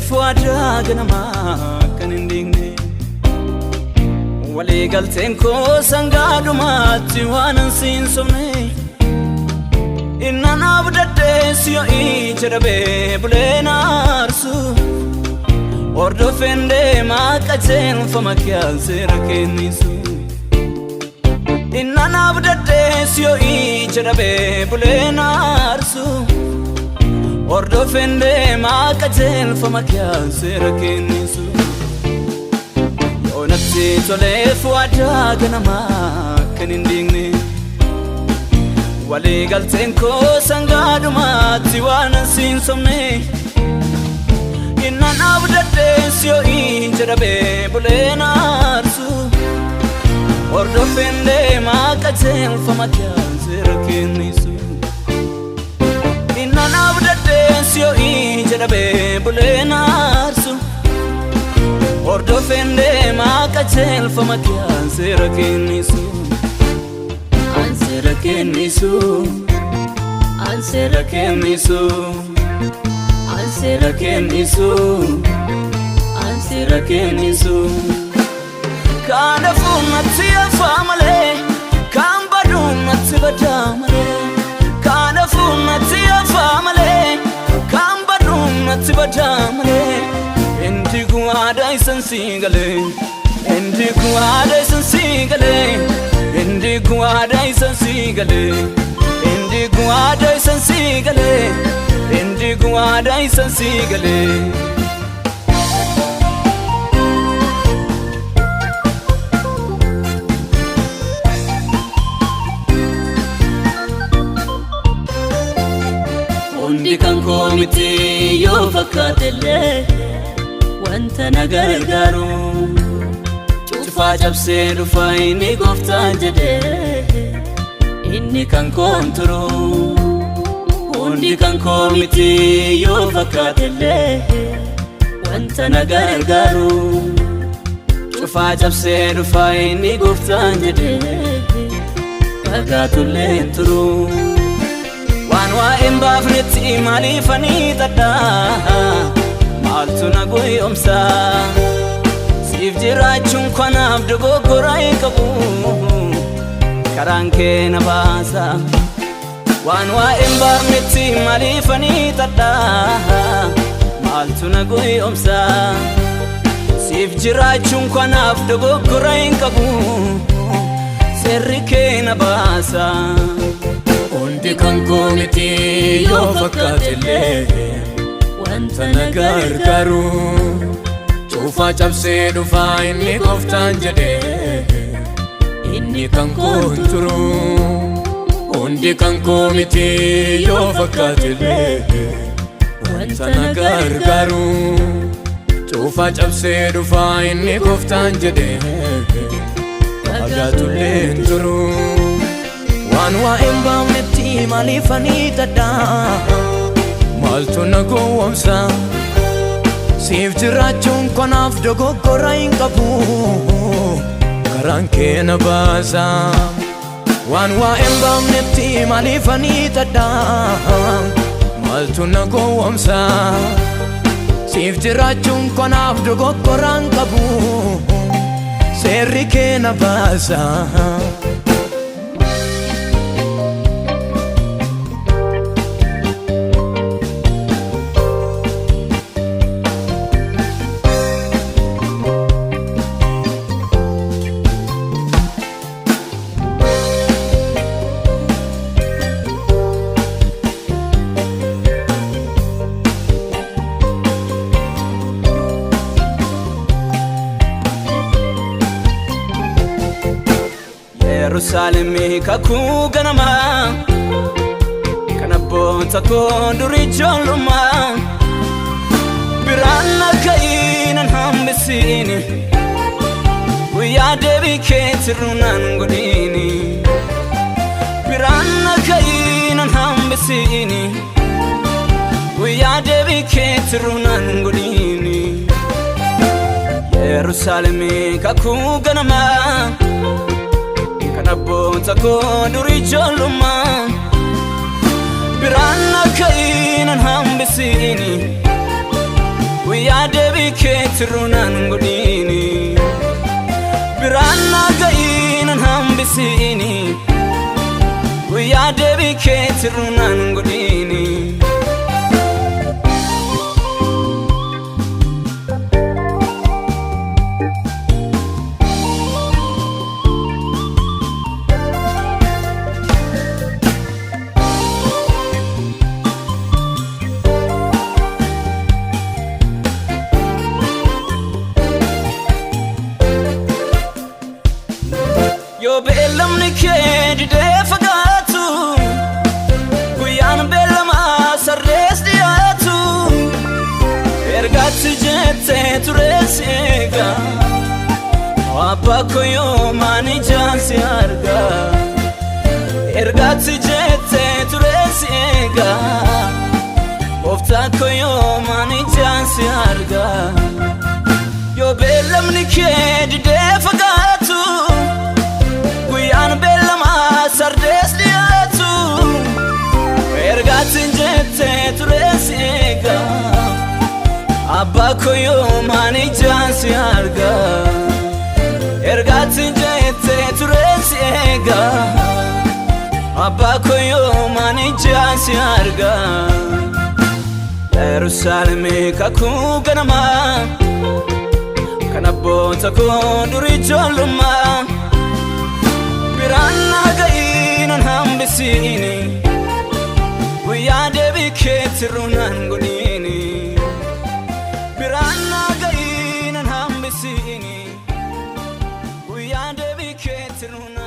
toleef waadaa ganamaa kan hin diigne. Walii galteen koo sangaadhumaatti waan an siin sobne. Innan abdadhees yoo ija dhabee bulee na aarsu. Hordofeen deemaa qajeelfama kiyaan seera kennisu. Innan abdadhees yoo ija dhabee bulee na aarsu. Hordofeen deemaa qajeelfama kiyaan seera kennisu. Yoo natti toleef waadaa ganamaa kan hin diigne. Walii galteen koo sangaadhumaatti waan an siin sobne. Innan abdadhees yoo ija dhabee bulee na aarsu. Hordofeen deemaa qajeelfama kiyaan seera kennisu. Innan abdadhees yoo ija dhabee bulee na aarsu. Hordofeen deemaa qajeelfama kiyaan seera kennisu. An seera kennisu. An seera kennisu. An seera kennisu. An seera kennisu. Kanaafuu natti hafaa malee kan baduun natti badaa malee. Kanaafuu natti hafaa malee kan baduun natti badaa malee. Indi kun aadaa isan sii galee. Indi kun aadaa isan sii galee. Indi kun aadaa isan sii galee. Indi kun aadaa isan sii galee. Indi kun aadaa isan sii galee. Hundi kan koo miti yoo fakkaatellee wanta na gargaaru cufaa cabsee dhufaa inni gooftaan jedhee inni kan koon turu. Hundi kan koo miti yoo fakkaatellee wanta na gargaaru cufaa cabsee dhufaa inni gooftaan jedhee fagaatullee hin turu. Waan waa'een baafnetti maaliifanii xadhaa maaltu na gowwoomsa? Siif jiraachuun kanaaf dogoggora hin qabu, karaan kee na baasa. Waan waa'een baafnetti maaliifanii xadhaa maaltu na gowwoomsa? Siif jiraachuun kanaaf dogoggora hin qabu, seerri kee na baasa. Hundi kan koo miti yoo fakkaatellee wanta na gargaaru cufaa cabsee dhufaa inni gooftaan jedhee inni kan koo hin turu. Hundi kan koo miti yoo fakkaatellee wanta na gargaaru cufaa cabsee dhufaa inni gooftaan jedhee fagaatullee hin turu. Waan waa'een baafnetti maaliifanii xadhaa maaltu na gowwoomsa? Siif jiraachuun kanaaf dogoggora hin qabu, karaan kee na baasa. Waan waa'een baafnetti maaliifanii xadhaa maaltu na gowwoomsa? Siif jiraachuun kanaaf dogoggora hin qabu, seerri kee na baasa. Yerusaalemii kakuu ganamaa kan abboota koo durii ijoollummaa biraan na ka'iinan hambisiini, guyyaa deebii keetirru naan godhiini. Biraan na ka'iinan hambisiini, guyyaa deebii keetirru naan godhiini. Yerusaalemii kakuu ganamaa kan abboota koo durii ijoollummaa biraan na ka'iinan hambisiini, guyyaa Guyyaa deebii keetiruu naan godhiini. Biraan naa ga'ii nan hambisiini. Guyyaa deebii keetiruu naan godhiini. Yoo beellamni kee didee fagaatu, guyyaan beellamaa sarrees dhiyaatu, ergaatti jettee turees eega, abbaa koo yoomaan ijaan si arga. Ergaatti jettee turees eega, gooftaa koo yoomaan ijaan si arga. Yoo beellamni kee didee fagaatu, guyyaan beellamaa sardees dhiyaatu, ergaatiin jettee turees eega, abbaa koo yoomaan ijaan si arga. Ergaatiin jettee turees eega, abbaa koo yoomaan ijaan si arga. Yerusaalemii kakuu ganamaa kan abboota koo durii ijoollummaa, biraan naa ga'ii nan hambisiini. Guyyaa deebii keetiruu naan godhiini. Biraan naa ga'ii nan hambisiini. Guyyaa deebii keetiruu naan